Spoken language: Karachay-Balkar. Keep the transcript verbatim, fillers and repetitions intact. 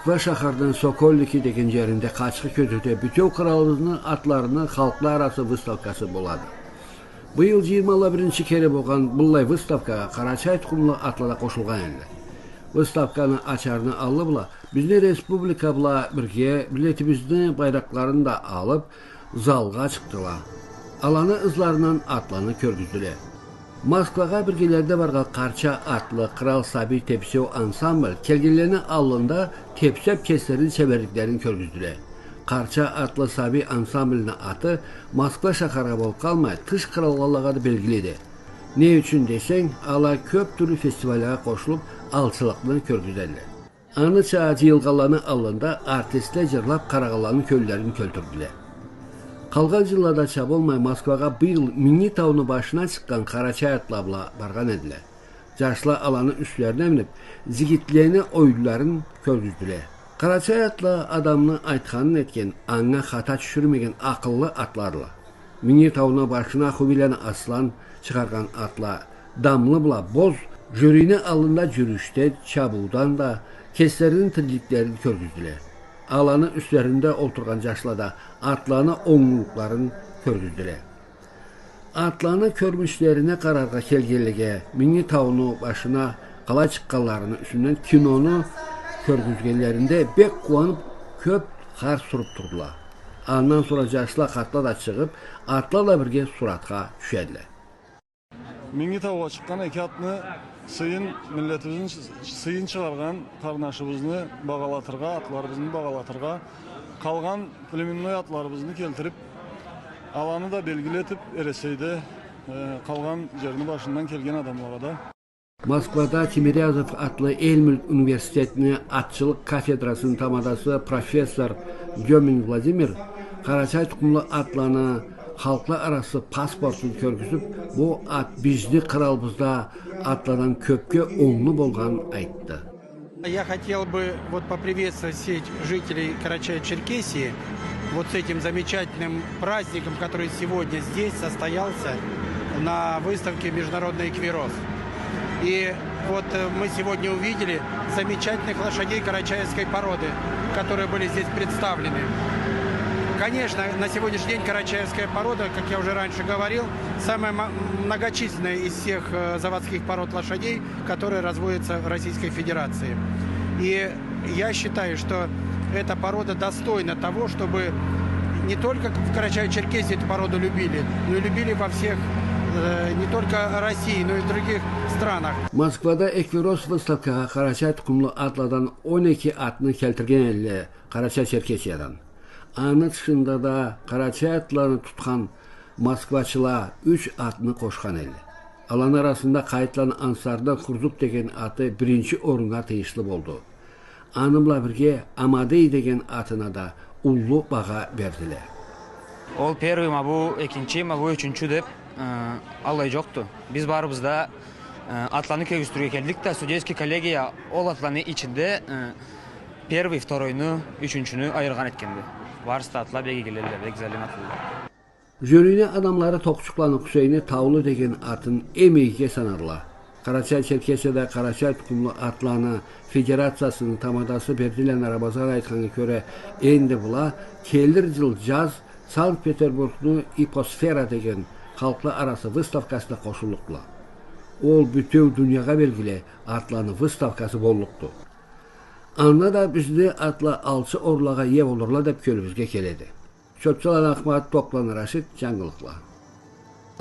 Москва шахардан Сокольники деген джеринде къачхы кёзюуде бютеу къралыбызны атларыны халкъла арасы выставкасы болады. Быйыл джыйырма биринчи кере болгъан быллай выставкагъа къарачай тукъумлу атла да къошулгъан эдиле. Выставканы ачарыны аллы бла бизни республика бла бирге миллетибизни байракъларын да алыб, залгъа чыкъдыла. Аланы ызларындан атланы кёргюздюле. Москвагъа биргелерде баргъан Къарча атлы «Кърал сабий тепсеу» ансамбль келгенлени аллында тепсеб, кеслерини чеберликлерин кёргюздюле. Къарча атлы сабий ансамбльни аты Москва шахаргъа болуб къалмай, тыш къраллагъа да белгилиди. Не ючюн десенг, ала кёб тюрлю фестиваллагъа къошулуб, алчылыкъны кёргюзедиле. Аныча джыйылгъанланы аллында артистле джырлаб, къарагъанланы кёллерин кёлтюрдюле. Къалгъан джылладача болмай, Москвагъа быйыл Минги тауну башына чыкъгъан къарачай атла бла баргъан эдиле. Джашла аланы юслерине миниб, джигитлени оюнларын кёргюздюле. Къарачай атла адамны айтханын этген, анга хата тюшюрмеген акъыллы атладыла. Минги тауну башына Хубийланы Аслан чыгъаргъан атла Дамлы бла Боз жюрини аллында джюрюшден, чабыудан да кеслерини тириликлерин кёргюздюле. Аланы юслеринде олтургъан джашла да атланы онглукъларын кёргюздюле. Атланы кёрмюшлерине къараргъа келгенлеге, Минги тауну башына къалай чыкъгъанларыны юсюнден кинону кёргюзгенлеринде бек къууаныб, кёб харс уруб турдула. Андан сора джашла, къартла да чыгъыб, атла бла бирге суратха тюшедиле. Минги таугъа чыкъгъан эки атны сыйын, миллетибизни сыйын чыгъаргъан къарнашыбызны багъалатыргъа, атларыбызны багъалатыргъа, къалгъан племенной атларыбызны келтириб, аланы да белгили этиб, Эресейде, э, къалгъан джерни башындан келген адамлагъа да. Москвада Тимирязев атлы эл мюлк университетини атчылыкъ кафедрасыны тамадасы профессор Дёмин Владимир къарачай тукъумлу атланы халкъла арасы паспортун кёргюзюб, бу ат бизни къралыбызда атладан кёбге онглу болгъанын айтды. Я хотел бы вот поприветствовать всех жителей Карачаево-Черкесии вот с этим замечательным праздником, который сегодня здесь состоялся на выставке международной «Эквирос». И вот, э, мы сегодня увидели замечательных лошадей карачаевской породы, которые были здесь представлены. Конечно, на сегодняшний день карачаевская порода, как я уже раньше говорил, самая ма-, многочисленная из всех, э, заводских пород лошадей, которые разводятся в Российской Федерации. И я считаю, что эта порода достойна того, чтобы не только в Карачаево-Черкесии эту породу любили, но и любили во всех, э, не только России, но и в других странах. Москвада «Эквирос» выставкагъа къарачай тукъумлу атладан он эки атны келтирген эдиле Къарачай-Черкесиядан. Аны тышында да къарачай атланы тутхан москвачыла юч атны къошхан эдиле. Аланы арасында Къайытланы Ансарны Хурзук деген аты биринчи оруннга тыйыншлы болду. Аны бла бирге Амадей деген атына да уллу багъа бердиле. Ол первый, ма бу экинчи, ма бу ючюнчю деб, э, аллай джокъду. Биз барыбыз да, э, атланы кёргюзтюрге келдик да, судейский коллегия ол атланы ичинде, э, первый, второйну, ючюнчюню айыргъан этгенди. Барысы да атла бек игиледиле, бек залим атлыла. Жюрини адамлары Токъчукъланы Хусейни Таулу деген атын эм игиге санадыла. Къарачай-Черкесияда къарачай тукъумлу атланы федерациясыны тамадасы Бердиланы Рамазан айтханнга кёре, энди была келир джыл джаз Санкт-Петербургну «Иппосфера» деген халкъла арасы выставкасына къошуллукъдула. Ол бютеу дуниягъа белгили атланы выставкасы боллукъду. Анда да бизни атла алчы орунлагъа ие болурла деб кёлюбюзге келеди. Чотчаланы Ахмат, Токъланы Рашид, Джангылыкъла.